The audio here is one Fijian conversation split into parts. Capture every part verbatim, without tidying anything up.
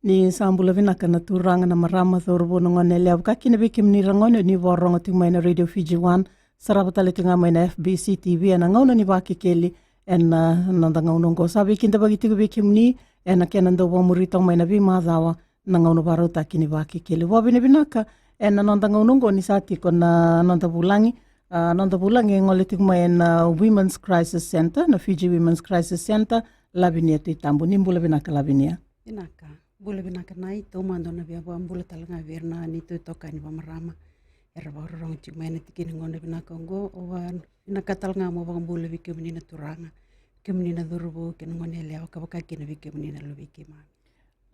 Ni sa bula vinaka na turaga, na marama, cauravou, na gone yalewa, vaka kina vei kemuni ragone ni vakarorogo tiko mai na Radio Fiji One, sarava tale tiko ga mai na F B C T V ena gauna ni Vakekeli. Ena noda gauna oqo sa veikidavaki tiko vei kemuni ena kena dau vakamuri toka mai na veimacawa na gauna vakarautaki ni Vakekeli. Vakavinavinaka ena noda gauna oqo ni sa tiko na noda vulagi. A, noda vulagi e gole tiko mai ena Women's Crisis Centre, na Fiji Women's Crisis Centre, Lavinia Tuitabu. Ni bula vinaka, Lavinia. Vinaka. Bula vinaka Nai, taumada au na via vakabula tale ga vei ira na neitou itokani vakamarama era vakarorogo tiko mai ena tiki ni gauna vinaka oqo. Au vinakata tale ga meu vakabula vei kemuni na turaga, kemuni na cauravou kei na gone yalewa, ka vaka kina vei kemuni na luvei keimami.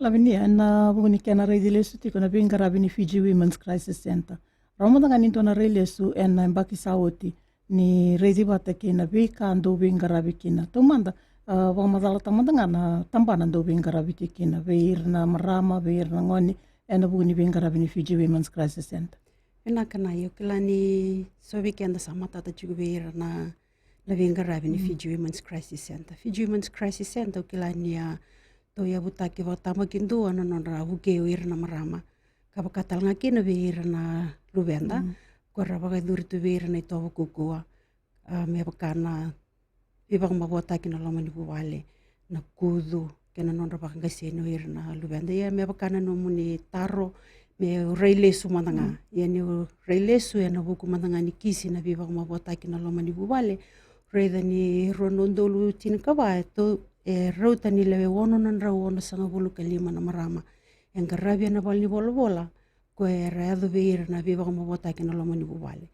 Lavinia, ena vuku ni kena raici lesu tiko na veiqaravi ni Fiji Women's Crisis Centre, rawa mada ga ni dua na rai lesu ena yabaki sa oti, ni raici vata kei na veika dou veiqaravi kina. Taumada, a, vakamacalataka mada ga na tabana dou veiqaravi tiko kina vei ira na marama, vei ira na gone, ena vuku ni veiqaravi ni Fiji Women's Crisis Centre. Vinaka Nai, au kila ni so vei keda sa matata tiko vei ira na, na veiqaravi ni Fiji Women's Crisis Centre. Fiji Women's Crisis Centre, au kila ni a dau yavutaki vakatabakidua na nodra vukei o ira na marama, ka vaka tale ga kina vei ira na luveda, ko era vakayacori tu vei ira na itovo kaukauwa, a, me vaka na veivakamavoataki na loma ni vuvale, na kucu, kei na nodra vakaqaseni o ira na luveda. Ia me vaka na nomuni taro, meu rai lesu mada ga. Ia niu rai lesu ena vuku mada ga ni kisi na veivakamavoataki na loma ni vuvale, raica ni rua na udolu tinikava e rauta ni lewe ono na drau onosagavulu ka lima na marama e qaravi ena valenivolavola, ko era yaco vei ira na veivakamavoataki na loma ni vuvale.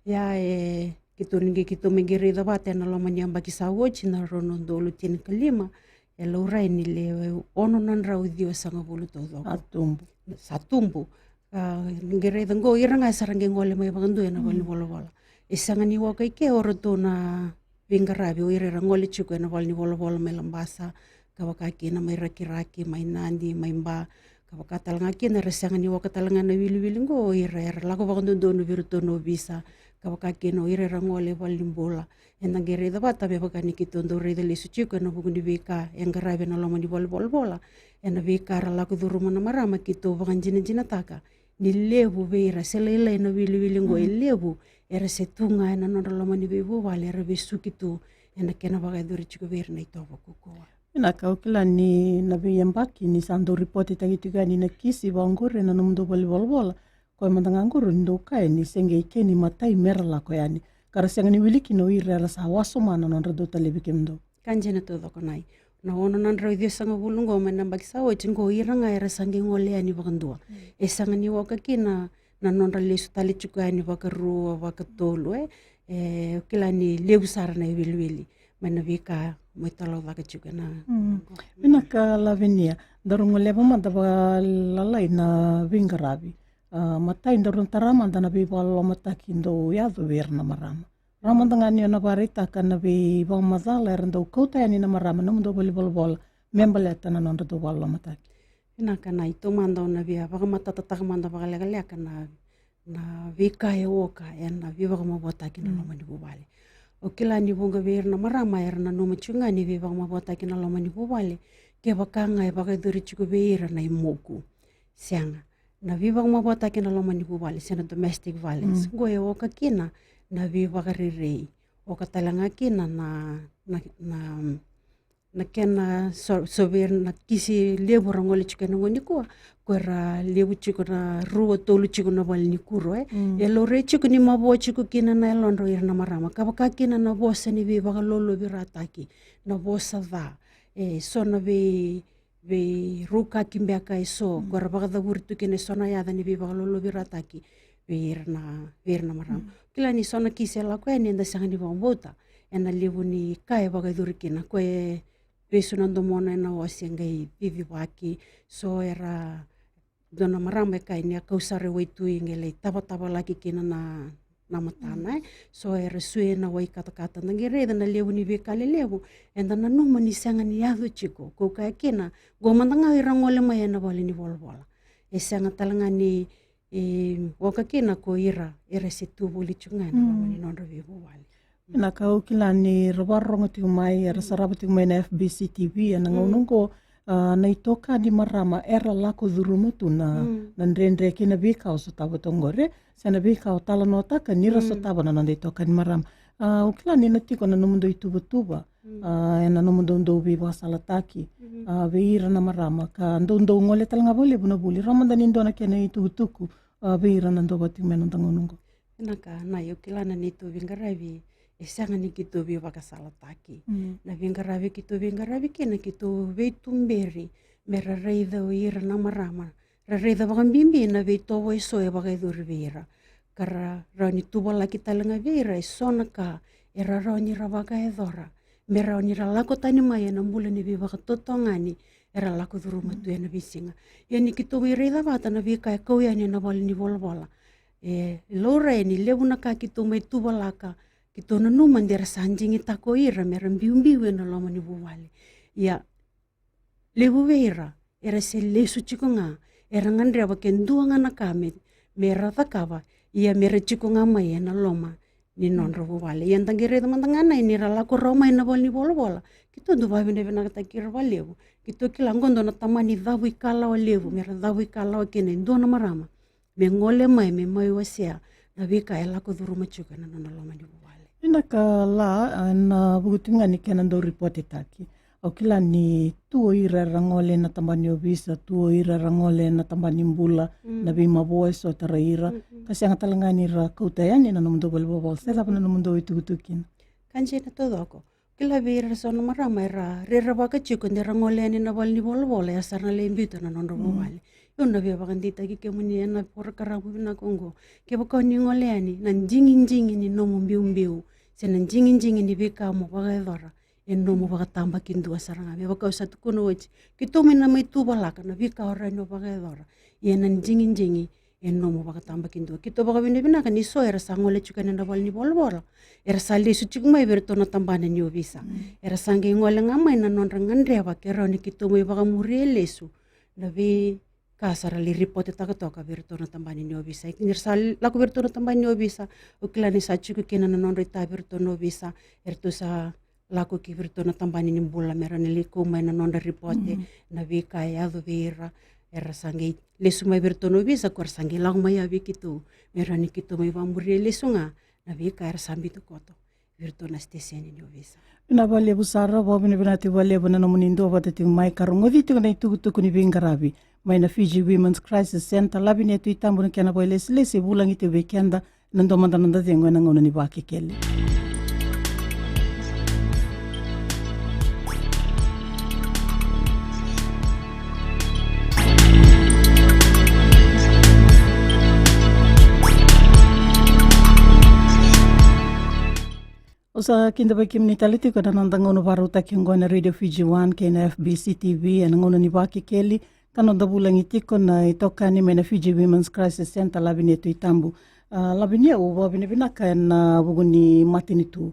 Ia e, keitou ni qai, keitou mai qai raica vata ena loma ni yabaki sa oti na rua na udolu tinikalima, e laurai ni lewe ono na drau ciwasagavulu taucoko. Sa tubu. Sa tubu. A, ni qai raica oqo, ira ga e sa ra qai gole mai vakadua ena valenivolavola. E sega ni oka i ke o ratou na veiqaravi, o ira era gole tiko ena valenivolavola mai Labasa, ka vaka kina mai Rakiraki, mai Nadi, mai Ba, ka vaka tale ga kina era sega ni oka tale ga na wiliwili oqo, o ira era lako vakadodonu vei iratou na ovisa, ka vaka kina o ira era gole valenibula. Eda qai raica vata me vaka ni keitou dau raica lesu tiko ena vuku ni veika e qaravi ena loma ni valenivolavola, ena veika era lako curuma na marama, keitou vakadinadinataka ni levu vei ira, se lailai na wiliwili oqo, e levu era se tu ga ena nodra loma ni veivuvale, era vesuki tu ena kena vakayacori tiko vei ira na itovo kaukauwa. Vinaka, au kila ni na veiyabaki ni sa dau ripotitaki tiko yani na kisi vaqori ena nomudou valenivolavola, koya mada ga qori ni dou kaya ni se qai kena imatai mera lako yani, ka ra sega ni wili kina o ira era sa wasoma na nodra dau talevi kemudou. Ka dina taucoko Nai. Na ono na drau ciwasagavulu oqo mai na yabaki sa oti oqo, ira ga era sa qai gole yani vakadua. E sega ni oka kina na nodra lesu tale tiko yani vakarua, vakatolu, e. E, au kila ni levu sara na iwiliwili mai na veika mai talaucaka tiko ena. Vinaka Lavinia, daru goleva mada vakalalai na veiqaravi. A, matai daru na tara mada na veivakalolomataki dau yaco vei ira na marama. Rawa mada ga ni o na vakaraitaka na veivakamacala era dau kauta yani na marama ena nomudou valenivolavola me baleta na nodra dau vakalolomataki. Vinaka Nai, taumada au na via vakamatatataka mada vakalekaleka na, na veika e oka ena veivakamavoataki na loma ni vuvale. Au kila ni vuqa vei ira na marama era nanuma tiko ga ni veivakamavoataki na loma ni vuvale kevaka ga e vakayacori tiko vei ira na imoku. Sega. Na veivakamavoataki na loma ni vuvale se na domestic violence, oqo e oka kina na veivakarerei, oka tale ga kina na, na, na, na kena so, so vei ira na kisi levu ra gole tiko ena gauna nikua, ko era levu tiko na rua, tolu tiko na valenikuro, e. E laurai tiko ni mavoa tiko kina na yalodra o ira na marama, ka vaka kina na vosa ni veivakalolovirataki, na vosa ca, e so na vei veiruka ki beka e so, ko era vakacavuri tu kina e so na yaca ni veivakalolovirataki vei ira na, vei ira na marama. Kila ni so na kisi e lako yani eda sega ni vakabauta ena levu ni ka e vakayacori kina, ko e vesu na domona ena ose e qai cicivaki, so era dua na marama e kaya ni a kau sara e waitui qai lai tavatavalaki kina na, na matana, e. So era sui ena wai katakata, da qai raica na levu ni veika lelevu eda nanuma ni sega ni yaco tiko, ko kaya kina, qo mada ga o ira gole mai ena valenivolavola. E sega tale ga ni, e, oka kina ko ira era se tu voli tiko ga ena loma ni nodra veivuvale. Vinaka, au kila ni ra vakarorogo tiko mai, era sarava tiko mai na F B C T V ena gauna oqo, A, na itokani marama era lako curuma tu na, mm, na dredre kei na veika o sotava tu oqori, se na veika o talanoataka ni ra, mm, sotava na noda itokani marama. A, au kila ni na tiko na nomudou ituvatuva, mm, a, ena nomudou dau veivakasalataki, mhm, a, vei ira na marama ka dou dau gole tale ga vakalevu na vuli. Rawa mada ni dua na kena itukutuku, a, vei ira na dau vaka tiko mai na noda gauna oqo. Vinaka, na, au kila na neitou veiqaravi e sega ni keitou veivakasalataki. Mm. Na veiqaravi keitou veiqaravi kina, keitou veituberi me ra raica o ira na marama, ra raica vakabibi na veitovo eso e vakayacori vei ira, ka ra rawa ni tuvalaki tale ga vei ira eso na ka era rawa ni ra vakayacora me rawa ni ra lako tani mai ena bula ni veivakatotogani era lako curuma tu ena veisiga. Ia ni keitou mai raica vata na veika e kau yani ena valenivolavola, e laurai ni levu na ka keitou mai tuvalaka, keitou nanuma de ra sa digitaka o ira me ra biubiu ena loma ni vuvale. Ia, levu vei ira era se lesu tiko ga, era gadreva ke dua ga na ka me, me ra cakava, ia me ra tiko ga mai ena loma ni nodra vuvale. Ia da qai raica mada ga na, ni ra lako rawa mai na valenivolavola, keitou dau vakavinavinakataki ira vakalevu. Keitou kila oqo dua na tamani cavu ikalawa levu me ra cavu ikalawa kina e dua na marama me gole mai me mai wasea na veika e lako curuma tiko ena nona loma ni vuvale. Vinaka, la, ena vuku tiko ga ni kena dau ripotetaki. Au kila ni tu o ira era gole ena tabana ni ovisa, tu o ira era gole ena tabana ni bula, mm, na veimavoa eso tarai ira. Mm, mm. Ka sega tale ga ni ra kauta yani na nomudou valenivolavola. Se cava na nomudou itukutuku kina? Ka dina taucoko. Kila vei ira eso na marama era rerevaka tiko de ra gole yani na valenivolavola, era sa na lai biuta na nodra, mm, vuvale. Au na via vakadeitaki kemuni ena porokaramu vinaka oqo. Kevaka o ni gole yani, na digidigi ni nomu biubiu se na digidigi ni veika mo vakayacora e nomu vakatabakidua sara ga. Me vaka au sa tukuna oti, keitou mai na mai tuvalaka na veika o rawa ni o vakayacora, ia na digidigi e nomu vakatabakidua. Keitou vakavinavinaka ni so era sa gole tiko yani na valenivolavola, era sa lesu tiko mai vei iratou na tabana ni ovisa. Mm. Era sa qai gole ga mai na nodra gadreva ke rawa ni keitou mai vakamuria lesu na veika sa ra lai ripotetaka toka vei iratou na tabana ni ovisa. Ni ra sa lako vei iratou na tabana ni ovisa, au kila ni sa tiko kina na nodra itavi vei iratou na ovisa, eratou sa lako ki vei iratou na tabana ni bula me ra na lai kau mai na nodra ripote, mm, na veika e yaco vei ira. Era sa qai lesu mai vei iratou na ovisa, ko ra sa qai lako mai ya vei keitou me rawa ni keitou mai vakamuria lesu ga na veika era sa biuta koto vei iratou na siteseni ni ovisa. Vinaka vakalevu sara, vakavinavinaka tiko vakalevu na nomuni duavata tiko mai ka rogoci tiko na itukutuku ni veiqaravi mai na Fiji Women's Crisis Centre, Lavenia Tuitabu na kena vakailesilesi e vulagi tiko vei keda. Na dua mada na noda cegu ena gauna ni Vakekeli. Au sa kidavaki kemuni tale tiko ena noda gauna vakarautaki oqo ena Radio Fiji One kei na F B C T V ena gauna ni Vakekeli, ka noda vulagi tiko na itokani mai na Fiji Women's Crisis Centre, Lavenia Tuitabu. A, Lavenia, au vakavinavinaka ena vuku ni matanitu.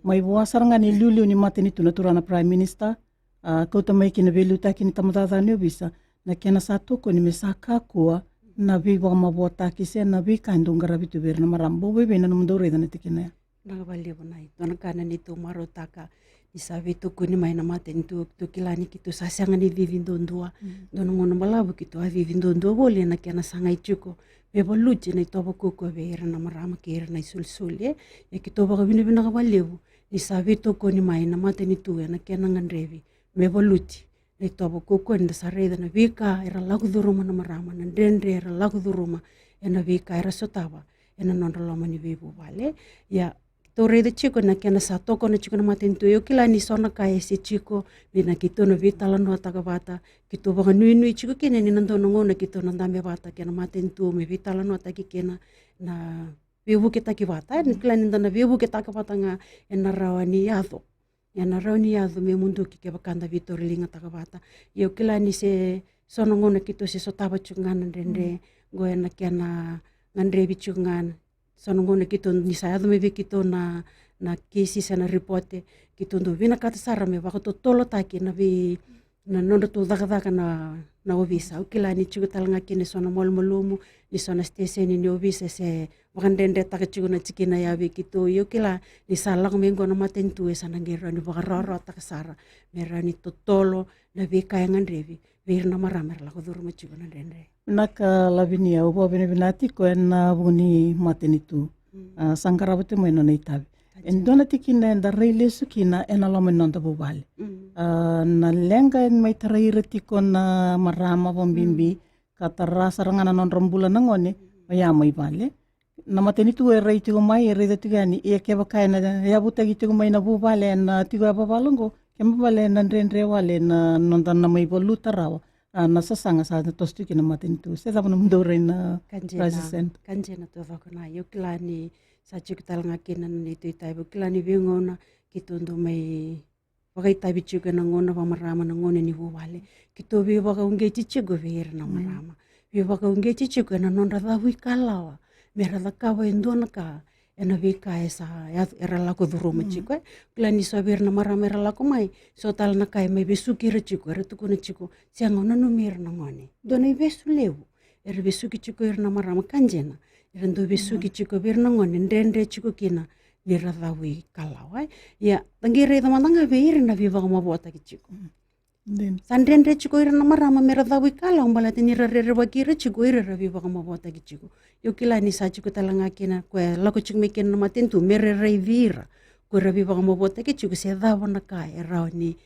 Mai vua sara ga ni liuliu ni matanitu na turaga na Prime Minister, a, kauta mai ki na veiliutaki ni tabacakacaka ni ovisa na kena sa tokoni me sa kakua na veivakamavoataki se na veika e dau qaravi tu vei ira na marama. Bau vei, vei na nomudou raica na tikina ya? Vinaka vakalevu, na i dua na ka na neitou marautaka ni sa veitokoni mai na matanitu. Keitou kila ni keitou sa sega ni cici duadua. Mm. Dua na gauna balavu keitou a cici duadua voli ena kena sagai tiko me valuti na itovo kaukaua vei ira na marama kei ira na isolisoli, e. Ia keitou vakavinavinaka vakalevu ni sa veitokoni mai na matanitu ena kena gadrevi me valuti na itovo kaukaua ni da sa raica na veika era lako curuma na marama, na dredre era lako curuma ena veika era sotava ena nodra loma ni veivuvale. Ia, keitou raica tiko na kena sa tokona tiko na matanitu. Au kila ni so na ka e se tiko, ni na keitou na veitalanoataka vata. Keitou vakanuinui tiko kina ni na dua na gauna keitou na dabe vata kei na matanitu me veitalanoataki kina na veivuketaki vata. Au kila ni da na veivuketaka vata ga ena rawa ni yaco. Ena rawa ni yaco me muduki kevaka da veitauriligataka vata. Ia au kila ni se so na gauna keitou se sotava tiko ga na dredre, mm, qo ena kena gadrevi tiko ga. So na gauna keitou, ni sa yaco mai vei keitou na, na kisi se na ripote, keitou dau vinakata sara me vakatotolotaki na vei, na nodratou cakacaka na, na ovisa. Au kila ni tiko tale ga kina e so na malumalumu, ni so na siteseni ni ovisa se vakadredretaka tiko na tikina ya vei keitou. Ia au kila ni sa lako mai qo na matanitu e sa na qai rawa ni vakarawarawataka sara me rawa ni totolo na veika e gadrevi vei ira na marama era lako curuma tiko na dredre. Vinaka Lavinia, au vakavinavinaka tiko ena vuku ni matanitu. Mm. A, sa qarava tiko mai na nona itavi. E dua na tikina eda rai lesu kina ena loma ni noda vuvale. Mm. A, na leqa e mai tarai ira tiko na marama vakabibi, mm, ka tara sara ga na nodra bula na gone, mm, oya mai vale. Na matanitu e rai tiko mai, e raica tiko yani, ia kevaka ena yavutaki tiko mai na vuvale ena tiko e vavala oqo, kena ibalebale ena dredre wale na noda na mai valuta rawa. A, na sasaga sa toso tiko kina na matanitu. Se cava nomudou rai na Ka dina, Crisis Center? Ka dina taucoko na, ia au kila ni sa tiko tale ga kina na neitou itavi. Au kila ni veigauna keitou dau mai vakaitavi tiko ena gauna vakamarama, na gauna ni vuvale, keitou veivakauqeti tiko vei ira na, mm, marama. Veivakauqeti tiko ena nodra cavuikalawa me ra cakava e dua na ka ena veika e sa, e, era lako curuma, mm, tiko, e. Kila ni so vei ira na marama era lako mai, so tale na ka e mai vesuki ira tiko, era tukuna tiko, sega, au nanumi ira na gone. Dua na ivesu levu era vesuki tiko ira na marama, ka dina, era dau vesuki, mm, tiko vei ira na gone, dredre tiko kina ni ra cavuikalawa, e. Ia, da qai raica mada ga vei ira na veivakamavoataki tiko. Mm. Dina. Sa dredre tiko ira na marama me ra cavuikalawa baleta ni ra rerevaki ira tiko, ira era veivakamavoataki tiko. Ia au kila ni sa tiko tale ga kina koya e lako tiko mai kina na matanitu me ra raici ira ko ira veivakamavoataki tiko se cava na ka e rawa ni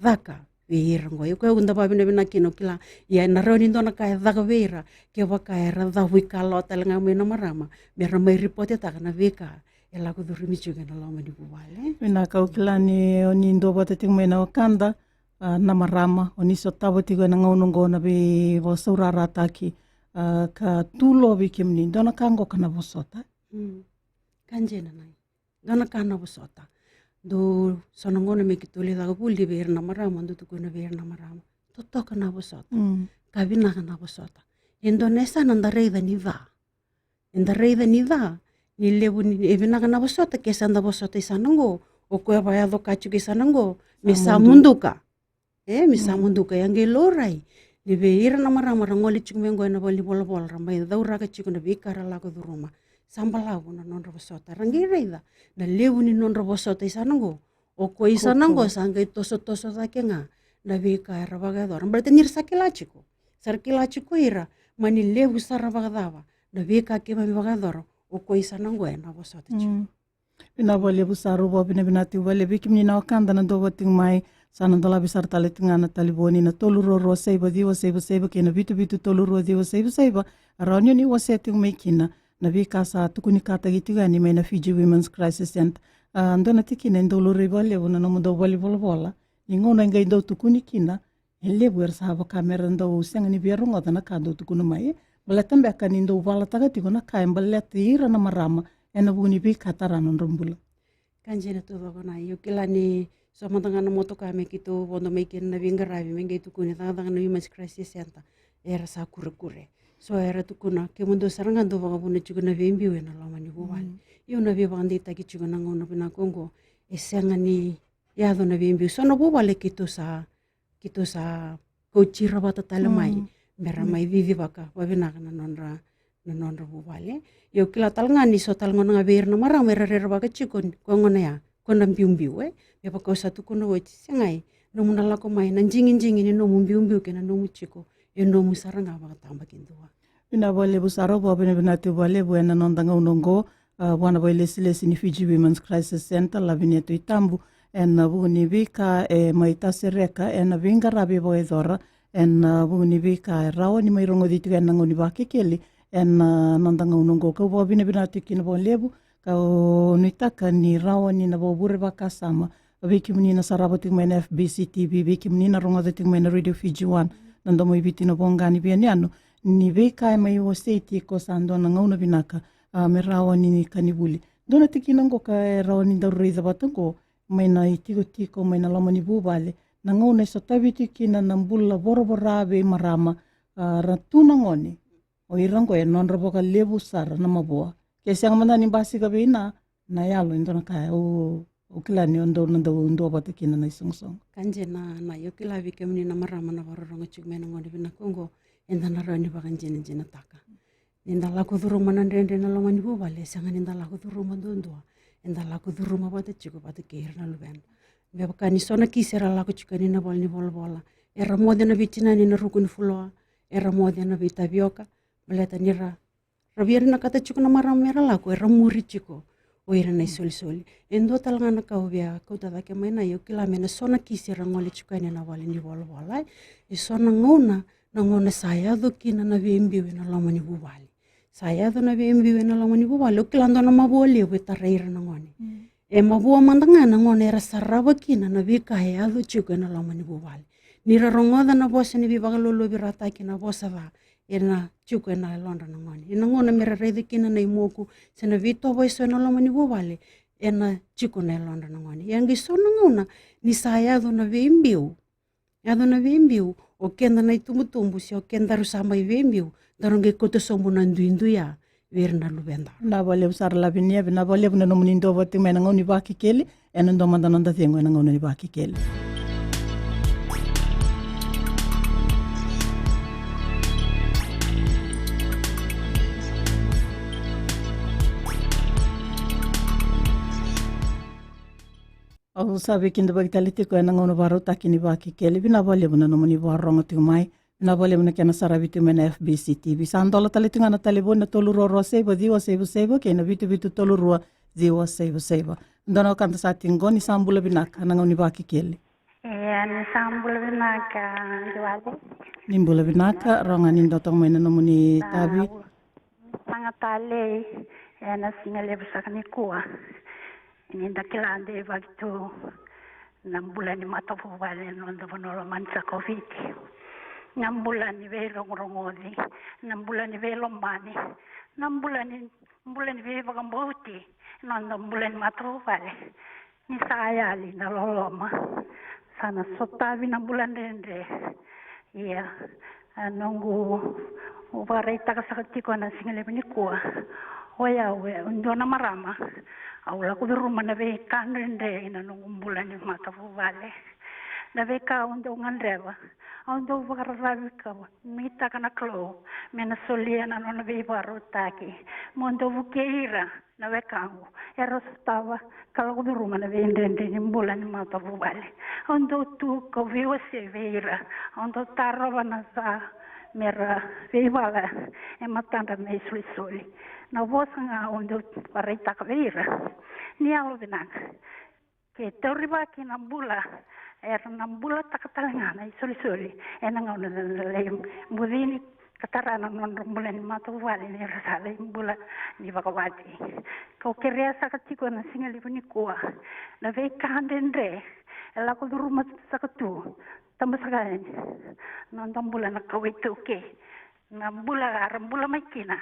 caka vei ira oqo. Ia koya au da vakavinavinaka kina, au kila, ia ena rawa ni dua na ka e caka vei ira kevaka era cavuikalawa tale ga mai na marama me ra mai ripotetaka na veika e lako curumi tiko ena loma ni vuvale. Vinaka, au kila ni o ni duavata tiko mai na wekada, a, na marama, o ni sotava tiko ena gauna oqo na veivakasaurarataki, a, ka tu lo vei kemuni, dua na ka oqo ka na vosota. Mm. Ka dina na, dua na ka na vosota. Dou, so na gauna me keitou lai caka vuli vei ira na marama, dou tukuna vei ira na marama, totoka na vosota. Mm. Ka vinaka na vosota. E dua na yasana da raica ni ca. Eda raica ni ca, ni levu ni, e vinaka na vosota ke sa da vosota i sana oqo, o koya vakayaco ka tiko i sana oqo me sa muduka. E, me sa muduka. Ia qai laurai ni vei ira na marama ra gole tiko mai oqo ena valenivolavola, ra mai cauraka tiko na veika ra lako curuma, sa balavu na nodra vosota. Ra qai raica na levu ni nodra vosota i sana oqo, o koya i sana oqo sa qai tosotoso cake ga na veika era vakayacora. Baleta ni ra sa kila tiko, sa ra kila tiko ira, mani levu sara vakacava na veika keimami vakayacora, o koya i sana oqo ena vosota tiko. Mm. Vinaka vakalevu sara, au vakavinavinaka tiko vakalevu vei kemuni na wekada na duavata tiko mai. Sa na dolavi sara tale tiko ga na talevoni na tolu rua rua saiva ciwa saiva saiva kei na vitu vitu tolu rua ciwa saiva saiva. E rawa ni o ni wasea tiko mai kina na veika sa tukunikataki tiko yani mai na Fiji Women's Crisis Center. A, dua na tikina e dau laurai vakalevu na nomudou valenivolavola, ni gauna e qai dau tukuni kina, e levu era sa vaka me ra dau sega ni via rogoca na ka dau tukuna mai, e. Baleta beka ni dau valataka tiko na ka e baleti ira na marama ena vuku ni veika tara na nodra bula. Ka dina taucoko na, ia au kila ni so mada ga na motoka me keitou vodo mai kina na veiqaravi me qai tukuni cakacaka na Women's Crisis Center, era sa kurekure. So era tukuna, kemudou sara ga dou vakavuna tiko na veibiu ena loma ni vuvale. Mm. Ia au na veivakadeitaki tiko na gauna vinaka oqo, e sega ni yaco na veibiu. So na vuvale keitou sa, keitou sa kauti ira vata tale mai, mm, me ra, mm, mai cicivaka vavinaka na nodra, na nodra vuvale. Ia au kila tale ga ni so tale gona ga vei ira na marama era rerevaka tiko ni koya gona ya, koya na biubiu, e. Me vaka au sa tukuna oti, segai, nomu na lako mai na digidigi ni nomu biubiu kei na nomu tiko e nomu sara ga vakatabakidua. Vinaka vakalevu sara, au vakavinavinaka tiko vakalevu ena noda gauna oqo, a, vua na vakailesilesi ni Fiji Women's Crisis Center, Lavinia Tuitabu, ena vuku ni veika e mai tasereka ena veiqaravi e vakayacora, ena vuku ni veika e rawa ni mai rogoci tiko ena gauna ni Vakekeli ena noda gauna oqo. Kau vakavinavinaka tiko kina vakalevu, kau nuitaka ni rawa ni na vakavure vakasama vei kemuni na sarava tiko mai na F B C T V, vei kemuni na rogoca tiko mai na Radio Fiji One, na Domoiviti na voqa ni veiyanuyanu, ni veika e mai wasei tiko sa dua na gauna vinaka, a, me rawa ni ka ni vuli. Dua na tikina oqo ka e rawa ni daru raica vata oqo, mai na itikotiko, mai na loma ni vuvale, na gauna e sotavi tiko kina na bula voravora vei marama, a, ra tu na gone. O ira oqo e nodra vakalevu sara na mavoa. Ke sega mada ni basika vei na, na yalo e dua na ka e, o, O kila ni o dou na dau duavata kina na isoqosoqo. Ka jina, na, o kila vei kemuni na marama na vakarorogo tiko mai na gauna vinaka oqo, eda na rawa ni vakajinajinataka. Ni da lako curuma na dredre na loma ni vuvale, e sega ni da lako curuma duadua, eda lako curuma vata tiko vata kei ira na luveda. Me vaka ni so na kisi era lako tiko yani na vale ni volavola, era moce na veitinani na ruku ni fuloa, era moce na veitavioka, baleta ni ra, ra via vinakata tiko na marama mera lako, era muri tiko o ira na isolisoli. E dua tale ga na ka au via kauta cake mai na, o kila me na so na kisi era gole tiko yani na vale ni volavola, e so na gauna, na gauna sa yaco kina na veibiu ena loma ni vuvale. Sa yaco na veibiu ena loma ni vuvale, o kila dua na mavoa levu e tarai ira na gone. E mavoa mada ga na gauna era sarava kina na veika e yaco tiko ena loma ni vuvale. Ni ra rogoca na vosa ni veivakalualuavirataki, na vosa ca, ena tiko ena yalodra na gone. Ena gauna mera raica kina na imoku se na veitovo eso ena loma ni vuvale, ena tiko na yalodra na gone. Ia qai so na gauna ni sa yaco na veibiu, yaco na veibiu, o keda na itubutubu se o kedaru sa mai veibiu, daru qai kauta sobu na duidui ya vei ira na luvedaru. Vinaka vakalevu sara Lavinia, vinaka vakalevu na nomuni duavata tiko mai ena gauna ni Vakekeli, ena dua mada na noda cegu ena gauna ni Vakekeli. Au sa veikidavaki tale tiko ena gauna vakarautaki ni Vakekeli. Vinaka vakalevu na nomuni vakarorogo tiko mai. Vinaka vakalevu na kena saravi tiko mai na F B C T V. Sa dola tale tiko ga na talevoni na tolu rua rua saiva ciwa saiva saiva kei na vitu vitu tolu rua ciwa saiva saiva. Dua na wekada sa tiko qo, ni sa bula vinaka ena gauna ni Vakekeli. Ia, ni sa bula vinaka, Diwali. Ni bula vinaka, rogoca ni dua toka mai na nomuni tavi. Sa ga talei ena siga levu saka nikua. Ni da kila deivaki tu na bula ni matavuvale ena noda vanua lomani saka o Viti. Na bula ni veirogorogoci, na bula ni veilomani, na bula ni, bula ni veivakabauti, na noda bula ni matavuvale. Ni sa yali na loloma, sa na sotavi na bula dredre. Ia, a noqu vakaraitaka saka tiko ena siga levu nikua, o yau e dua na marama, au lako curuma na veika dredre ena noqu bula ni matavuvale. Na veika au dau gadreva, au dau vakararavi ka nuitaka na Kalou me na solia na nona veivakarautaki mo dau vukei ira na wekaqu era sotava ka lako curuma na veidredre ni bula ni matavuvale. Au dau tu kau veiwasei vei ira, au dau tarova na ca mera veivala e matadra na isolisoli. Na vosa ga au dau vakaraitaka vei ira, ni yalovinaka. Ke taurivaki na bula, era na bulataka tale ga na isolisoli ena gauna na lai bucini ka tara na nodra bula ni matavuvale ni ra sa lai bula ni vakawati. Kau kerea saka tiko ena siga levu nikua, na veika dredre e lako curuma saka tu, tabasaka yani na noda bula na kawa iTaukei. Na bula era bula mai kina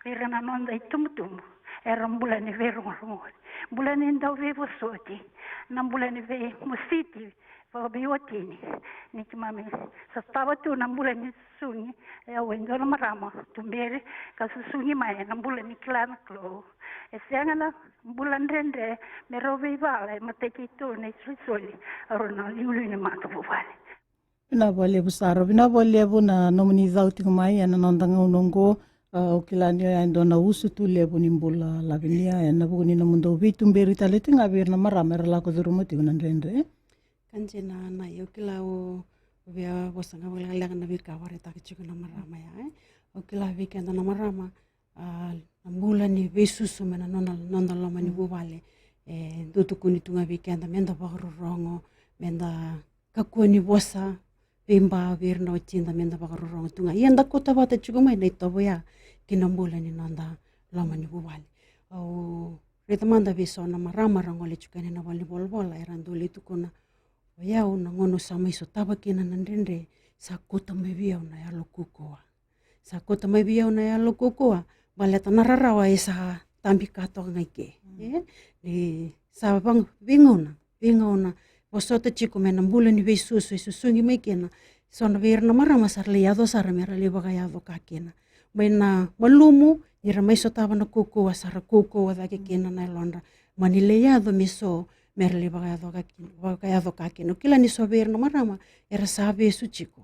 o ira na noda itubutubu, era bula ni veirogorogo, bula ni dau veivosoti, na bula ni veimositi vakaveiwatini. Ni keimami sotava tu na bula ni susugi, e au e dua na marama tuberi ka susugi mai ena bula ni kila na Kalou. E sega na bula dredre me rau veivala e matai keitou na isolisoli, au rau na liuliu ni matavuvale. Vinaka vakalevu sara, vinaka vakalevu na nomuni cau tiko mai ena noda gauna oqo. A, au kila ni oya e dua na usutu levu ni bula, Lavinia, ena vuku ni nomudou veituberi tale tiko ga vei ira na marama era lako curuma tiko na dredre. Ka dina, na, au kila o via vosa ga vakalekaleka na veika vakaraitaka tiko na marama ya, e. Au kila vei keda na marama, a, na bula ni veisusu mai na noda, noda loma ni vuvale. E dau tukuni tu ga vei keda meda vakarorogo, meda kakua ni vosa veiba vei ira na watida, meda vakarorogo tu ga. Ia da kauta vata tiko mai na itovo ya ki na bula ni noda loma ni vuvale. Au raica mada vei so na marama ra gole tiko yani na vale ni volavola, era dau lai tukuna, o yau na gauna au sa mai sotava kina na dredre, sa kauta mai vei au na yalo kaukauwa. Sa kauta mai vei au na yalo kaukauwa, baleta na rarawa e sa tabi ka toka ga i ke. E? Ni sa veigauna, veigauna vosota tiko mai na bula ni veisusu e susugi mai kina. So na vei ira na marama sa ra lai yaco sara me ra lai vakayaco ka kina. Mai na malumu, ni ra mai sotava na kaukauwa, sa ra kaukauwa cake kina na yalodra. Mani lai yaco me so me ra lai vakayaco ka kina, vakayaco ka kina. Au kila ni so vei ira na marama era sa vesu tiko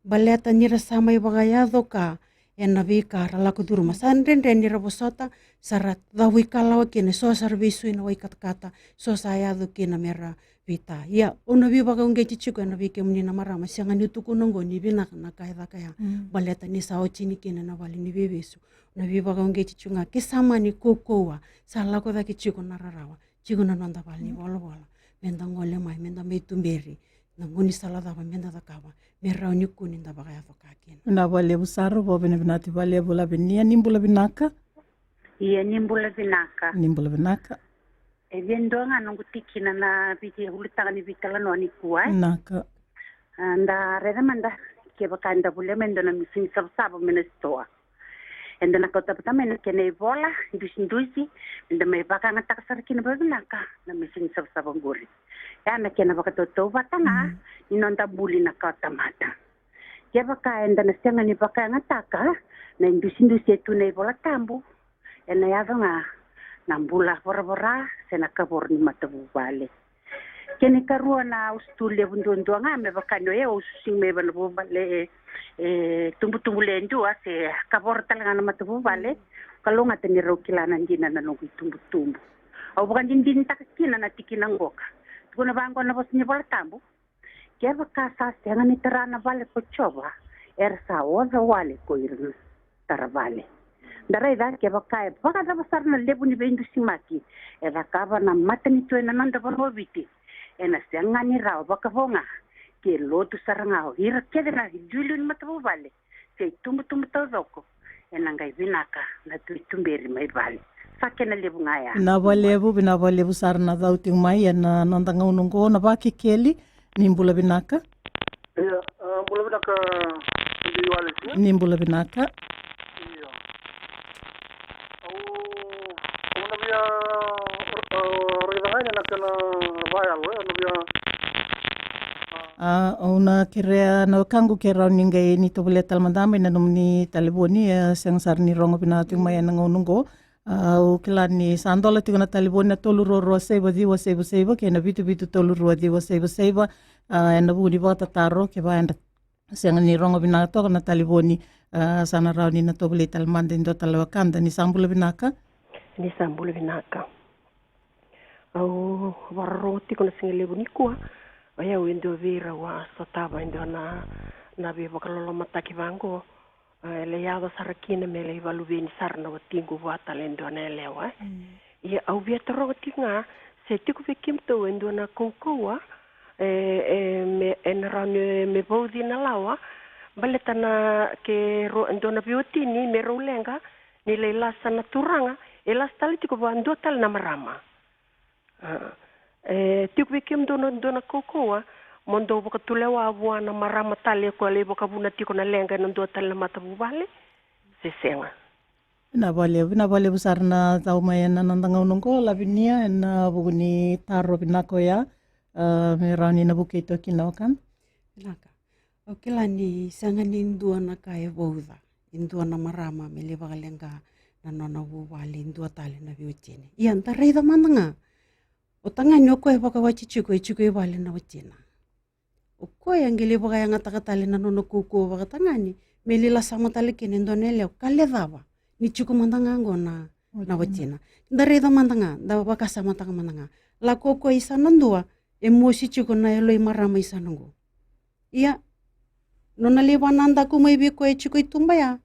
baleta ni ra sa mai vakayaco ka ena veika ra lako curuma. Sa dredre ni ra vosota, sa ra cavuikalawa kina, so sa ra veisui na wai katakata, so sa yaco kina me ra veita. Ia, au na veivakauqeti tiko ena vei kemuni na marama, sega ni tukuna oqo ni vinaka na ka e caka ya, baleta ni sa otini kina na vale ni veivesu. Au na veivakauqeti tiko ga, ke sa mani kaukauwa, sa lako cake tiko na rarawa, tiko na noda vale ni volavola, me da gole mai, me da mai tuberi na gaunisala cava me da cakava me rawa ni kua ni da vakayaco ka kina. Vinaka vakalevu sara, vakavinavinaka vakalevu Lavinia, ni bula vinaka. Ia, ni bula vinaka. Ni bula vinaka. E via dua ga noqu tikina na vei ulutaga ni veitalanoa nikua, e? Vinaka. A, da raica mada, kevaka eda volia mai e dua na misini savasava mai na sitoa, eda na kauta vata mai na kena ivola dusidusi, eda mai vakayagataka sara kina vakavinaka na misini savasava qori. Ya na kena vakatautauvata ga ni noda buli na kawatamata. Kevaka eda na sega ni vakayagataka na idusidusi e tu na iVola Tabu, ena yaco ga na bula voravora se na kavoro ni matavuvale. Kena ikarua, na usutu levu duadua ga, me vaka ni o yau au susugi mai vei na vuvale e, e tubutubu le dua se kavoro tale ga na matavuvale. Kalougata ni rau kila na dina na noqu itubutubu. Au vakadinadinataka kina na tikina qoka. Tukuna vaqo na vosa ni Vola Tabu: Kevaka sa sega ni tara na vale ko Jiova, era sa oca wale ko ira na tara vale. Da raica, kevaka e vakacava sara na levu ni veidusimaki e cakava na matanitu ena noda vanua o Viti, ena sega ni rawa, vakavo ga ke lotu sara ga o ira kece na iliuliu ni matavuvale se itubutubu taucoko, ena qai vinaka na tu ituberi mai vale. Sa kena levu ga ya. Vinaka vakalevu, vinaka vakalevu sara na cau tiko mai ena noda gauna oqo, na Vakekeli. Ni bula vinaka. Ia, a, bula vinaka, Biwale, si? Ni bula vinaka. Ia. Au, au na via, a, raica ga yani na kena vakayalo, e, au na via, a, au na kerea na wekaqu ke rawa ni qai ni tovolea tale mada mai na nomuni talevoni, e sega sara ni rogo vinaka tiko mai ena gauna oqo. A, au kila ni sa dola tiko na talevoni na tolu rua rua saiva ciwa saiva saiva kei na vitu vitu tolu rua ciwa saiva saiva. A, ena vuku ni vakatataro, kevaka eda sega ni rogo vinaka toka na talevoni, a, sa na rawa ni na tovolei tale mada e dua tale na wekada. Ni sa bula vinaka. Ni sa bula vinaka. Au vakarorogo tiko na siga levu nikua, o yau e dua vei ira au a sotava e dua na, na veivakalolomataki vaqo. A, e lai yaco sara kina me lai vakaluveni sara na watiqu vua tale e dua na yalewa, e. Mm. Ia au via taroga tiko ga, se tiko vei kemudou e dua na kaukauwa, e, e, me, ena rawa ni me vauci na lawa, baleta na ke ro-, e dua na veiwatini me rau leqa ni lai lasa na turaga, e lasa tale tiko vakadua tale na marama. A, e tiko vei kemudou na dua na kaukauwa mo dou vakatulewa vua na marama tale ko a lai vakavuna tiko na leqa ena dua tale na matavuvale, se sega? Vinaka vakalevu, vinaka vakalevu sara na cau mai ena noda gauna oqo, Lavinia, ena vuku ni taro vinaka oya, a, me rawa ni na vukei toka kina na wekada. Vinaka. Au kila ni sega ni dua na ka e vauca e dua na marama me lai vakaleqa na nona vuvale e dua tale na veiwatini. Ia, da raica mada ga, o tagane o koya e vakawati tiko, e tiko i vale na watina. O koya e qai lai vakayagataka tale na nona kaukauwa vakatagane me lai lasama tale kina e dua na yalewa, ka lecava ni tiko mada ga oqo na, na watina. Da raica mada ga, da vakasamataka mada ga. Lako o koya i sana dua, e mosi tiko na yalo i marama i sana oqo. Ia, nona lai vakanadaku mai vei koya e tiko i tuba ya,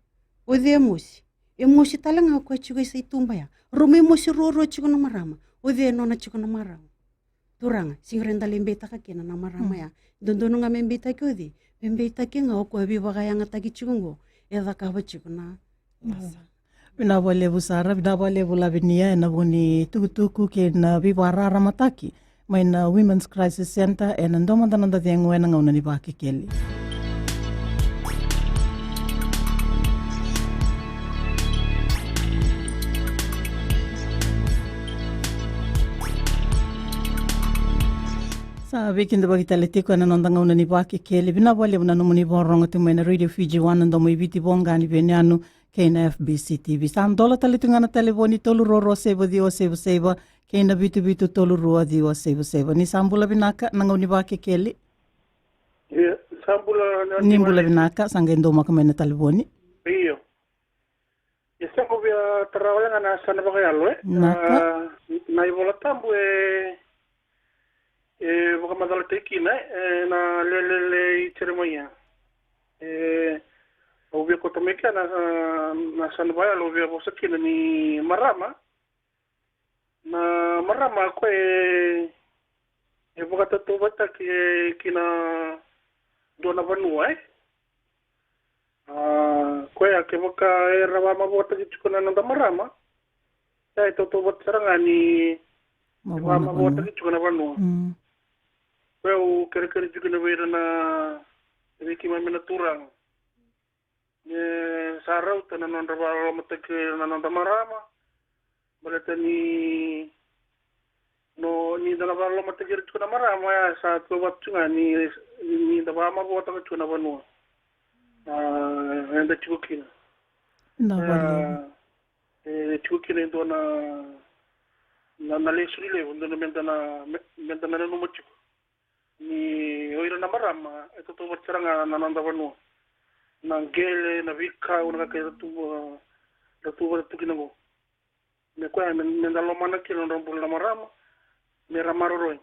o cei e mosi? E mosi tale ga o koya tiko i sa i tuba ya. Rau mai mosi ruarua tiko na marama, o cei e nona tiko na marama? Turaga, sega ni da lai beitaka kina na marama ya. Dodonu ga me beitaki o cei? Me beitaki ga o koya veivakayagataki tiko oqo, e cakava tiko na lasa. Vinaka vakalevu sara, vinaka vakalevu Lavinia ena vuku ni tukutuku kei na veivakararamataki mai na Women's Crisis Centre ena dua mada na noda cegu ena gauna ni Vakekeli. Sa veikidavaki tale tiko ena noda gauna ni Vakekeli. Vinaka vakalevu na nomuni vakarorogo tiko mai na Radio Fiji One, na domo i Viti, voqa ni veiyanuyanu, kei na F B C T V. Sa dola tale tu ga na talevoni, tolu rua rua saiva ciwa saiva saiva kei na vitu vitu tolu rua ciwa saiva saiva. Ni sa bula vinaka na gauna ni Vakekeli. Ia, sa bula na Ni bula vinaka, sa qai daumaka mai na talevoni. Io. E sa ko via tara wale ga na yasana vakayalo, e? Naka. Ah, na iVola Tabu e, e vakamacalataki kina, e, na lelele i Jeremaia. E, au via kauta mai kea na, na yasana vakayalo, au via vosa kina ni marama. Na marama ko e, e vakatautauvatataki, e, ki na dua na vanua, e? A, koya kevaka era vakamavoataki tiko na noda marama, sa e tautauvata sara ga ni vakamavoataki tiko na vanua. Mm. Koya au kerekere tiko na vei ira na, vei keimami na turaga. Me sa rauta na nodra vakalolomataki na noda marama. Baleta ni, no, ni da na vakalolomataki ira tiko na marama, ya sa tautauvata tiko ga ni, ni da vakamavoataka tiko na vanua. A, eda tiko kina. Na vanua. E tiko kina e dua na, na, na lesoni levu, dua na meda na, me-, meda na nanuma tiko. Ni o ira na marama, e tautauvata sara ga na noda vanua. Na qele, na veikau, na ka kei ra tu, ra tautauvata tu kina qo. Me koya, me, meda lomana kina na nodra bula na marama, me ra maroroi.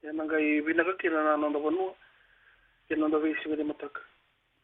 Ena qai vinaka kina na noda vanua, kei na noda veisiga ni mataka.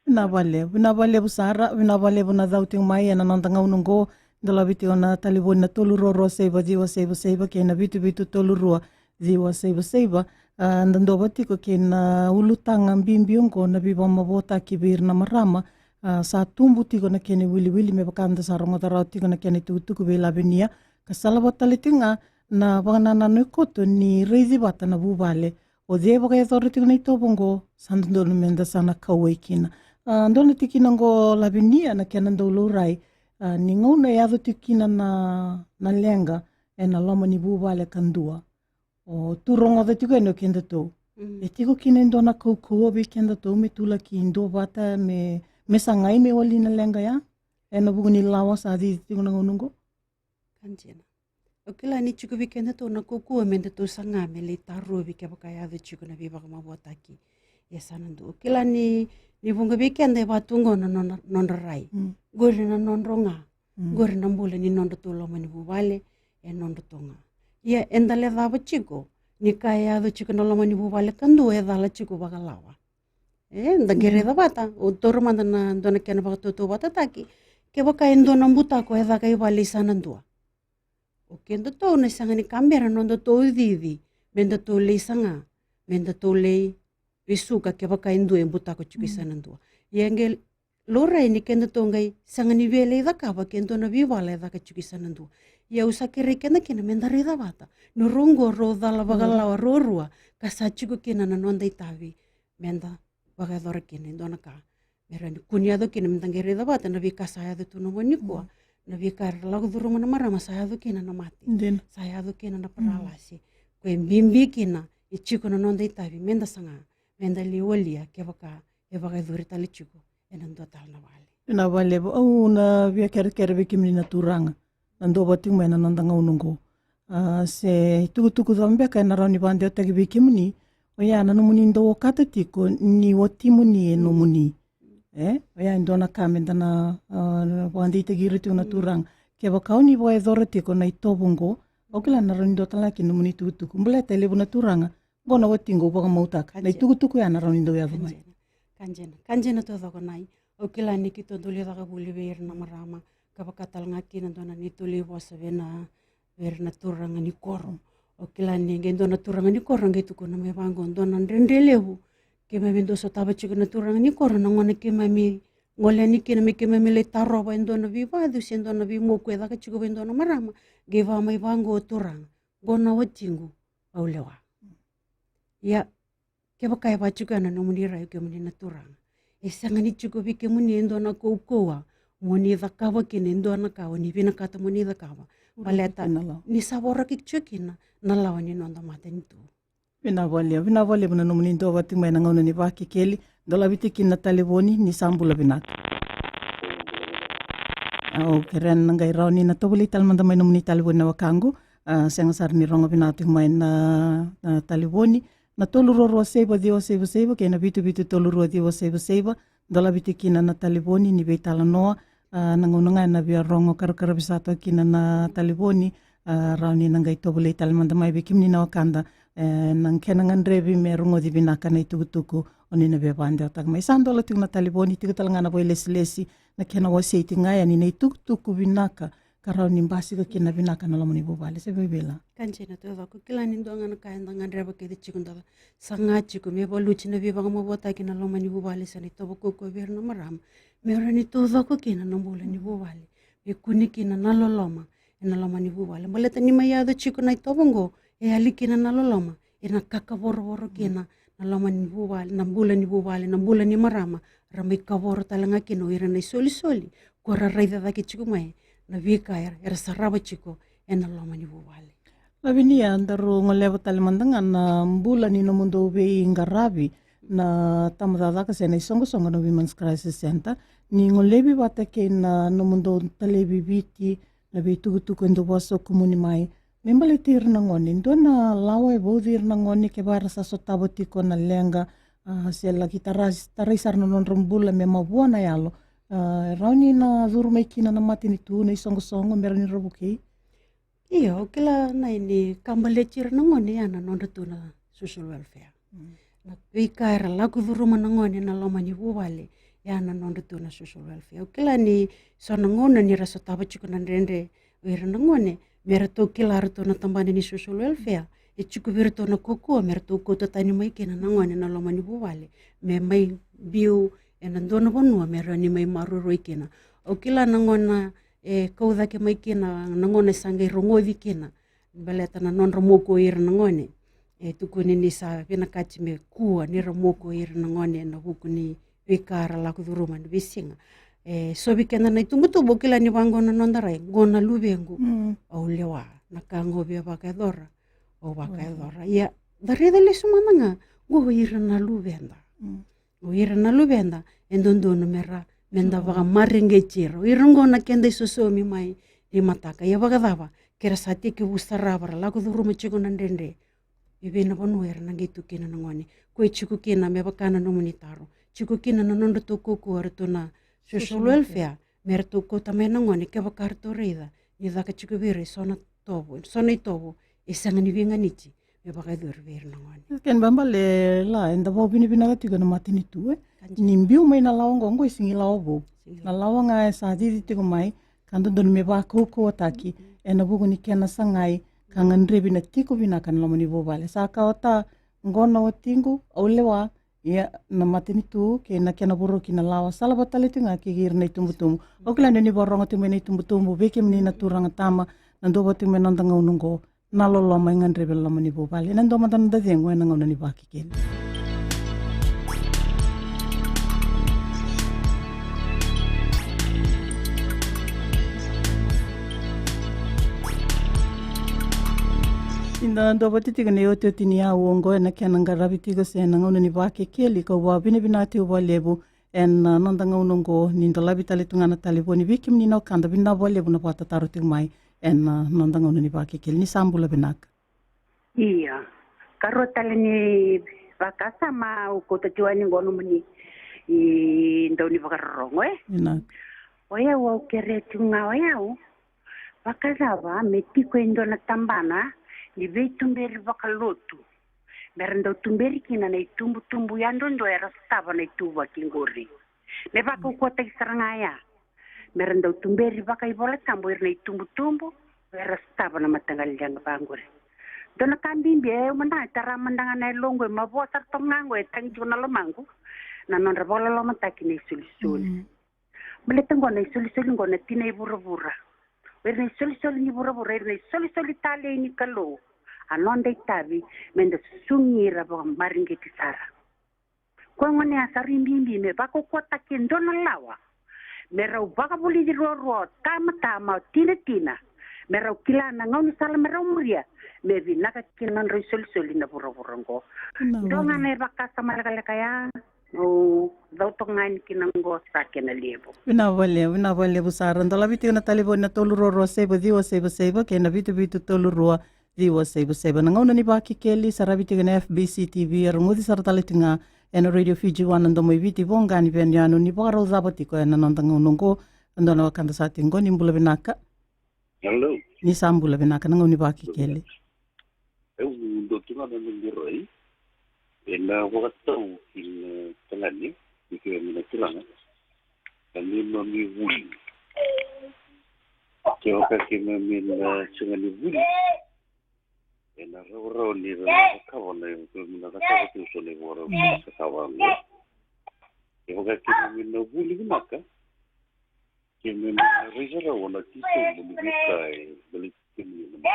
Vinaka vakalevu, vinaka vakalevu sara, vinaka vakalevu na cau tiko mai ena noda gauna oqo, dolavi tiko na talevoni na tolu rua rua saiva ciwa saiva saiva kei na vitu vitu tolu rua ciwa saiva saiva. A, da dova tiko kei na ulutaga bibi oqo na veivakamavoataki vei ira na marama. A, sa tubu tiko na kena iwiliwili me vaka da sa rogoca rawa tiko na kena itukutuku vei Lavinia. Ka salavata tale tiko ga na vakanananu e koto ni raici vata na vuvale. O cei e vakayacora tiko na itovo oqo, sa dodonu meda sa na kauwai kina. A, dua na tikina oqo Lavinia na kena dau laurai, a, ni gauna e yaco tiko kina na, na leqa ena loma ni vuvale kadua. O tu rogoca tiko yani o kedatou. Mm. E tiko kina e dua na kaukauwa vei kedatou me tu laki duavata me, me sagai me wali na leqa ya ena vuku ni lawa sa cici tiko na gauna oqo. Ka dina. Au kila ni tiko vei kedatou na kaukauwa me datou saga me lai tarovi kevaka e yaco tiko na veivakamavoataki e yasana dua. Au kila ni, ni vuqa vei keda e vaka tu qo na nona, nodra rai. Mm. Qori na nodrau ga. Mm. Qori na bula ni nodratou loma ni vuvale, e nodratou ga. Ia eda lecava tiko ni ka e yaco tiko na loma ni vuvale kadua e cala tiko vakalawa. E, da qai raica vata, au taura mada na dua na kena vakatautauvatataki. Kevaka e dua na butako e caka i vale i yasana dua, o kedatou na sega ni ka bera na nodatou cici me datou lai saga, me datou lai vesuka kevaka e dua e butako tiko i yasana dua. Ia qai laurai ni kedatou qai sega ni via lai cakava ke dua na veivala e caka tiko i yasana dua. Ia au sa kerei keda kina meda raica vata ni rau oqo rau cala vakalawa ruarua, ka sa tiko kina na noda itavi meda vakayacora kina e dua na ka me rawa ni kua ni yaco kina, meda qai raica vata na veika sa yaco tu na gauna nikua. Mm. Na veika era lako curuma na marama, sa yaco kina na mate. Dina. Sa yaco kina na paralasi. Mm. Koya e bibi kina e tiko na noda itavi meda saga, meda lai walia kevaka e vakayacori tale tiko ena dua tale na vale. Vinaka vakalevu. Au na via kerekere vei kemuni na turaga na duavata tiko mai ena noda gauna oqo. A, se itukutuku cava beka ena rawa ni vakadewataki vei kemuni, oya na nomuni dau okata tiko ni watimuni e nomuni. E, oya e dua na ka meda na, a, vakadeitaki ira tiko na turaga. Kevaka o ni vakayacora tiko na itovo oqo, au kila na rawa ni dua tale ga kina nomuni itukutuku. Baleta e levu na turaga, qo na watiqu au vakamautaka. Ka dina. Na itukutuku ya na rawa ni dau yaco mai. Ka dina. Ka dina. Ka dina taucoko Nai. Au kila ni keitou dau lai caka vuli vei ira na marama. Ka vaka tale ga kina dua na neitou lai vosa vei na, vei ira na turaga ni koro. Au kila ni qai dua na turaga ni koro qai tukuna mai vaqo, dua na dredre levu keimami dau sotava tiko na turaga ni koro na gauna keimami gole yani kina me keimami lai tarova e dua na veivacu se dua na veimoku e caka tiko vei dua na marama. Qai vaka mai vaqo, turaga, qo na watiqu au lewa. Ia, kevaka e vaka tiko ya na nomuni rai o kemuni na turaga, e sega ni tiko vei kemuni e dua na kaukauwa mo ni cakava kina e dua na ka o ni vinakata mo ni cakava. Baleta ni sa voraki tiko kina na lawa ni noda matanitu. Vinaka vakalevu, vinaka vakalevu na nomuni duavata tiko mai ena gauna ni Vakekeli. Dolavi tiko kina na talevoni, ni sa bula vinaka. Au kerea na qai rawa ni na tovolei tale mada mai nomuni talevoni na wekaqu. A, sega sara ni rogo vinaka tiko mai na, na talevoni. Na tolu rua rua saiva ciwa saiva saiva kei na vitu vitu tolu rua ciwa saiva saiva. Dolavi tiko kina na talevoni ni veitalanoa. A, na gauna ga ena via rogo karakaravi sara toka kina na talevoni, a, rawa ni na qai tovolei tale mada mai vei kemuni na wekada, e, na kena gadrevi me rogoci vinaka na itukutuku o ni na via vakadewataka mai. Sa dola tiko na talevoni, tiko tale ga na vakailesilesi, na kena wasei tiko ga yani na itukutuku vinaka ka rawa ni basika kina vinaka na loma ni vuvale. Se vei Vila? Ka dina, taucoko. Kila ni dua ga na ka eda gadreva kece tiko, da saga tiko me valuti na veivakamavoataki na loma ni vuvale, se na itovo kaukaua vei ira na marama, me rawa ni taucoko kina na bula ni vuvale, me kune kina na loloma ena loma ni vuvale. Baleta ni mai yaco tiko na itovo oqo, e yali kina na loloma, ena kakavorovoro kina na loma ni vuvale, na bula ni vuvale, na bula ni marama. Ra mai kavoro tale ga kina o ira na isolisoli ko ra raica cake tiko mai na veika era, era sarava tiko ena loma ni vuvale. Lavinia, daru goleva tale mada ga na bula ni nomudou veiqaravi na tabacakacaka se na isoqosoqo na Women's Crisis Centre, ni golevi vata kei na nomudou talevi Viti, na veitukutuku e dou vakasokumuni mai me baleti ira na gone. Dua na lawa e vauci ira na gone kevaka era sa sotava tiko na leqa, a, se laki tara-, tarai sara na nodra bula me mavoa na yalo. A, e rawa ni na curu mai kina na matanitu, na isoqosoqo me rawa ni ra vukei? Io, au kila na i ni ka baleti ira na gone ya na nodra tu na social welfare. Mm. Na veika era lako curuma na gone na loma ni vuvale, ya na nodra tu na social welfare. Au kila ni so na gauna ni ra sotava tiko na dredre o ira na gone, me ratou kila ratou na tabana ni social welfare, e tiko vei ratou na kaukauwa me ratou kauta tani mai kina na gone na loma ni vuvale, me mai biu ena dua na vanua me rawa ni mai maroroi kina. Au kila na gauna e kau cake mai kina, na gauna e sa qai rogoci kina baleta na nodra moku o ira na gone. E tukuni ni sa vinakati me kua ni ra moku o ira na gone ena vuku ni veika ra lako curuma ena veisiga. E sovi keda na itubutubu, au kila ni vaqo na noda rai, qo na luvequ. Mm. Au lewa na ka qo via vakayacora, au vakayacora. Ia, da raica lesu mada ga, qo ira na luveda. Mm. O ira na luveda e dodonu me ra, me da vakamareqeti ira. O ira qo na keda isosomi mai ni mataka. Ia vakacava ke ra sa tekivu sarava, ra lako curuma tiko na dredre? E vei na vanua era na qai tu kina na gone? Ko e tiko kina me vaka na nomuni taro, tiko kina na nodratou kaukauwa ratou na social welfare me ratou kauta mai na gone, kevaka ratou raica ni caka tiko vei ira e so na tovo, so na itovo e sega ni veiganiti me vakayacori vei ira na gone. Kena ibalebale la, eda vakavinavinaka tiko na matanitu, e? Ka dina. Ni biu mai na lawa oqo, oqo e sega ni lawa vou. Sega ni lawa. Na lawa ga e sa cici tiko mai, ka dodonu me vakaukauwataki, mm, ena vuku ni kena sagai ka gadrevi na tiko vinaka na loma ni vuvale. Sa kauta oqo na watiqu, au lewa, ia na matanitu kei na kena voroki na lawa, sa lava tale tiko ga kei ira na itubutubu. Au kila ni o ni vakarogo tiko mai na itubutubu, vei kemuni na turaga tama, na dua vata tiko mai na noda gauna oqo, na loloma e gadrevi ena loma ni vuvale. Ena dua mada na noda cegu ena gauna ni Vakekeli. Ni da dua vata tiko na iotioti ni aua oqo ena kena qaravi tiko se na gauna ni Vakekeli, kau vakavinavinaka tiko vakalevu ena, a, noda gauna oqo, ni dolavi tale tu ga na talevoni vei kemuni na wekada, vinaka vakalevu na vakatataro tiko mai ena, a, noda gauna ni Vakekeli. Ni sa bula vinaka. Ia, karua tale ni vakasama au kauta tiko yani qo nomuni, i, dau ni vakarorogo, e? Vinaka. O yau au kerea tiko ga o yau, vakacava me tiko e dua na tabana ni veituberi vakalotu me ra dau tuberi kina na itubutubu yadudua era sotava na ituvaki qori. Me vakaukauwataki sara ga ya, me ra dau tuberi vakaivolatabu ira na itubutubu era sotava na mataqali leqa vaqori. Dua na ka bibi e, au mada e tara mada ga na yaloqu, e mavoa sara toka ga qo, e tagi tiko na lomaqu na nodra vakalolomataki na isolisoli. Mm. Baleta qo na isolisoli qo na tina i vuravura. O ira na isolisoli ni vuravura, ira na isolisoli talei ni Kalou. A noda itavi me da susugi ira vakamareqeti sara. Koya gona ya sa rui bibi me vakaukauwataki e dua na lawa me rau vakavulici ruarua o tama tama, o tina tina, me rau kila na gaunisala me rau muria me vinaka kina na nodrau isolisoli na vuravura oqo. Dua ga na ivakasama lekaleka ya. Au cau toka ga yani kina qo sa kena levu. Vinaka vakalevu, vinaka vakalevu sara. Dolavi tiko na talevoni na tolu rua rua saiva ciwa saiva saiva kei na vitu vitu tolu rua ciwa saiva saiva. Na gauna ni Vakekeli, saravi tiko na F B C T V, e rogoci sara tale tiko ga ena Radio Fiji One, na Domo i Viti, voqa ni veniyanu, ni vakarau cava tiko ena noda gauna oqo. Dua na wekada sa tiko qo, ni bula vinaka. Hello. Ni sa bula vinaka, na gauna ni Vakekeli. Au dua tu ga na noqu rai ena vakatau ki na tagane, ni keimami na turaga, na neimami vuli. Kevaka keimami na sega ni vuli, ena rawarawa ni ra na cakava na, keimami na cakava tu so na ivakarau ni cakava oqo. Kevaka keimami na vuli vinaka, keimami na raica rawa na titobu ni veika e baleti keimami na.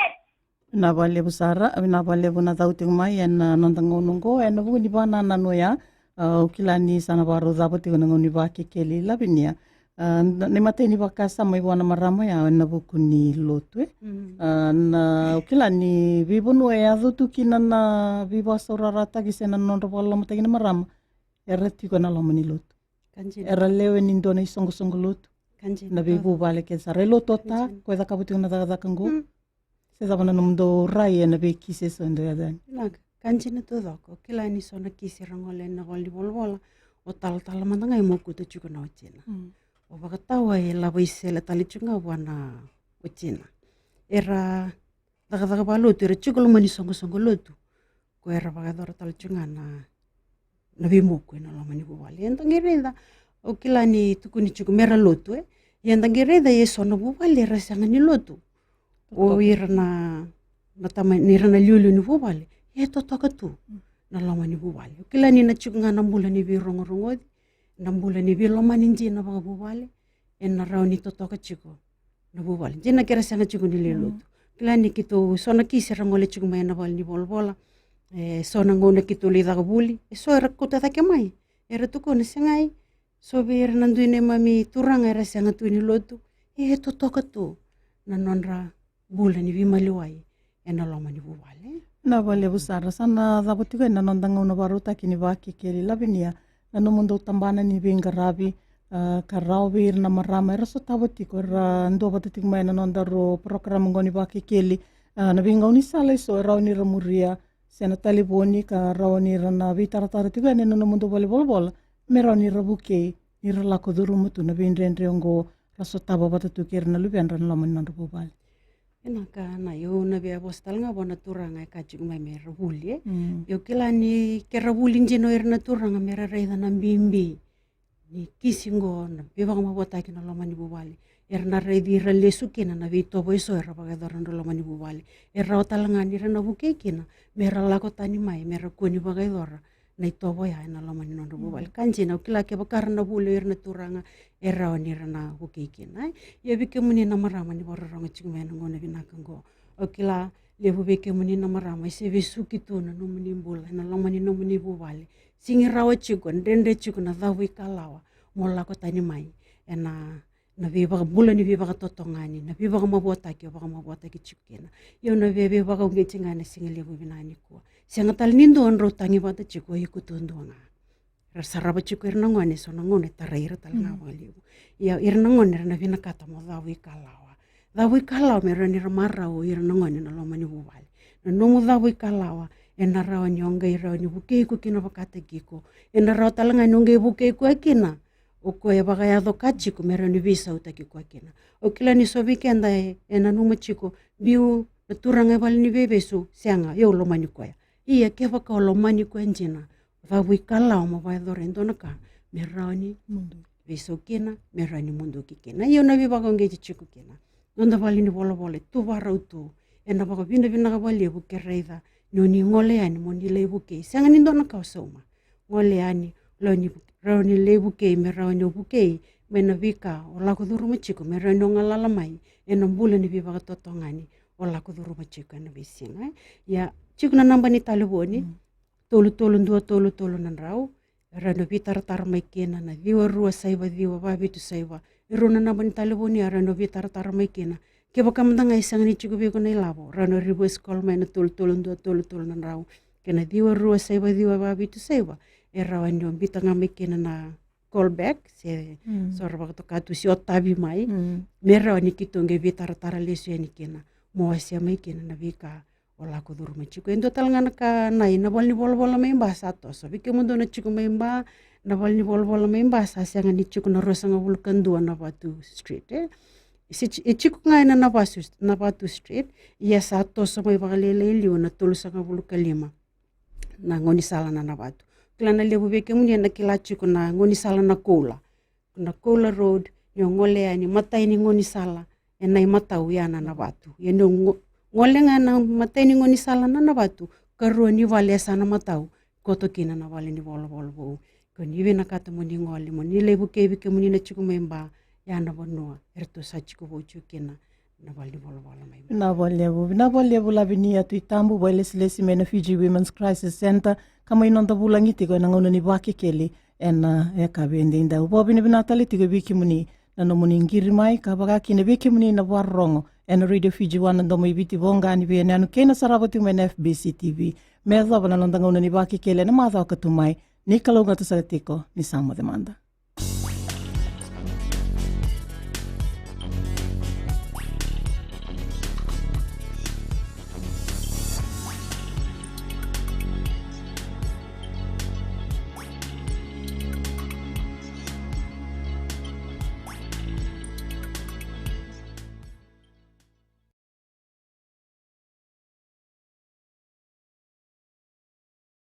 Vinaka vakalevu sara, vinaka vakalevu na cau tiko mai ena noda gauna oqo, ena vuku ni vakanananu oya. A, au kila ni sa na vakarau cava tiko na gauna ni Vakekeli, Lavinia. A, na, na imatai ni vakasama mai vua na marama ya ena vuku ni lotu, e. Mm. A, na, au kila ni veivanua e yaco tu kina na veivakasaurarataki se na nodra vakalolomataki na marama, era tiko ena loma ni lotu. Ka dina. Era lewe ni dua na isoqosoqo lotu. Ka dina. Na veivuvale kece sara. E lotu ota, ka dina, ko e cakava tiko na cakacaka qo. Mm. Se cava na nomudou rai ena veikisi eso e dau yaco yani? Vinaka, ka dina taucoko. Kila ni so na kisi era gole ena valenivolavola, o talatala mada ga e mokuta tiko na watina. Mm. O vakatawa e lava isele tale tiko ga vua na watina. Era cakacaka vakalotu, era tiko loma ni soqosoqo lotu. Ko era vakayacora tale tiko ga na, na veimuku ena loma ni vuvale. Eda qai raica, au kila ni tukuni tiko mera lotu, e. Ia eda qai raica e so na vuvale era sega ni lotu. O ira na, na tama, ni ira na liuliu ni vuvale, e totoka tu na loma ni vuvale. Au kila ni na tiko ga na bula ni veirogorogoci, na bula ni veilomani dina vakavuvale, ena rawa ni totoka tiko na vuvale. Dina ke ra sega tiko ni lai lotu. Mm. Kila ni keitou, so na kisi era gole tiko mai ena valenivolavola. E so na gauna keitou lai caka vuli, e so era kauta cake mai. Era tukuna, segai, so vei ira na dui neimami turaga era sega tu ni lotu, e totoka tu na nodra bula ni veimaliwai ena loma ni vuvale. Vinaka vakalevu sara. Sa na cava tiko ena noda gauna vakarautaki ni Vakekeli, Lavinia, na nomudou tabana ni veiqaravi, a, ka rawa vei ira na marama era sotava tiko, era duavata tiko mai ena nodaru porokaramu oqo ni Vakekeli. A, na veigaunisala eso e rawa ni ra muria, se na talevoni ka rawa ni ra na veitaratara tiko yani ena nomudou valenivolavola, me rawa ni ra vukei ni ra lako curuma tu na veidredre oqo ra sotava vata tu kei ira na luvedra ena loma ni nodra vuvale. Vinaka, na, au na via vosa tale ga vua na turaga e kaya tiko mai me ra vuli, e. Mm. Au kila ni ke ra vuli dina o ira na turaga me ra raica na bibi ni kisi qo, na veivakamavoataki na loma ni vuvale. Era na raici ira lesu kina na veitovo eso era vakayacora ena loma ni vuvale. E rawa tale ga ni ra na vukei kina me ra lako tani mai, me ra kua ni vakayacora na itovo ya ena loma ni nodra vuvale. Mm. Ka dina, au kila kevaka ra na vuli o ira na turaga, e rawa ni ra na vukei kina, e. Ia vei kemuni na marama ni vakarorogo tiko mai ena gauna vinaka qo, au kila levu vei kemuni na marama e se vesuki tu na nomuni bula ena loma ni nomuni vuvale. Sega ni rawa tiko, dredre tiko na cavuikalawa mo lako tani mai ena na veivakabula ni veivakatotogani, na veivakamavoataki o vakamavoataki tiko kina. Ia au na via veivakauqeti ga ena siga levu vinaka nikua. Sega tale ni dua drau tagi vata tiko, o iko tu dua ga. Ra sarava tiko ira na gone, so na gauna e tarai ira tale ga vakalevu. Ia ira na gone era na vinakata mo cavuikalawa. Cavuikalawa me rawa ni ra marau o ira na gone ena loma ni vuvale. Na nomu cavuikalawa ena rawa ni o qai rawa ni vukei iko kina vakataki iko. Ena rawa tale ga ni o qai vukei koya kina o koya e vakayaco ka tiko me rawa ni veisautaki koya kina. Au kila ni so vei keda e, e nanuma tiko, biu na turaga e valeniveivesu, sega, au lomani koya. Ia kevaka o lomani koya dina, cavuikalawa mo vakayacora e dua na ka me rawa ni mudu, veisau kina, me rawa ni muduki kina. Ia au na veivakauqeti tiko kina, noda valenivolavola e tu vakarau tu. Ena vakavinavinaka vakalevu ke raica ni o ni gole yani mo ni lai vukei. Sega ni dua na ka o sauma. Gole yani, rawa ni, rawa ni lai vukei, me rawa ni o vukei mai na veika o lako curuma tiko, me rawa ni o galala mai ena bula ni veivakatotogani o lako curuma tiko ena veisiga, e. Ia tiko na naba ni talevoni, mm, tolu tolu dua tolu tolu na drau. E rawa ni o veitaratara mai kina na ciwa rua saiva ciwa va vitu saiva. E rua na naba ni talevoni e rawa ni o veitaratara mai kina. Kevaka mada ga e sega ni tiko vei iko na ilavo, rawa ni o reverse call mai na tolu tolu dua tolu tolu na drau kei na ciwa rua saiva ciwa va vitu saiva. e rawa ni o biuta ga mai kina na callback, se so ra vakatoka tu se o tavi mai, me rawa ni keitou qai veitaratara lesu yani kina, mo wasea mai kina na veika o lako curuma tiko. E dua tale ga na ka, na, i na valenivolavola mai Ba sa toso. Vei kemudou na tiko mai Ba, na valenivolavola mai Ba sa sega ni tiko na ruasagavulu ka dua na Vatu Street, e. E tiko ga ena Navatu, Navatu Street, ia sa toso mai vakalailai liu na tolusagavulu ka lima na gaunisala na Navatu. Kila na levu vei kemuni ena kila tiko na gaunisala na Koula, na Koula Road, ni o gole yani matai ni gaunisala ena imatau ya na Navatu. Ia ni o go-, gole ga na matai ni gaunisala na Navatu, karua ni vale e sa na matau, koto kina na valenivolavola vou. Ko ni vinakata mo ni gole, mo ni lai vukei vei kemuni na tiko mai Ba, ya na vanua eratou sa tiko vou tiko kina na valenivolavola mai Ba. Vinaka vakalevu, vinaka vakalevu Lavinia Tuitabu, vakailesilesi mai na Fiji Women's Crisis Centre, ka mai noda vulagi tiko ena gauna ni Vakekeli ena yakavi edaidai. Vakavinavinaka tale tiko vei kemuni na nomuni qiri mai, ka vaka kina vei kemuni na vakarorogo ena Radio Fiji One, na Domo i Viti, voqa ni veiyanuyanu kei na sarava tiko mai na F B C T V. Me yacova na noda gauna ni Vakekeli ena macawa ka tu mai. Ni kalougata sara tiko, ni sa moce mada.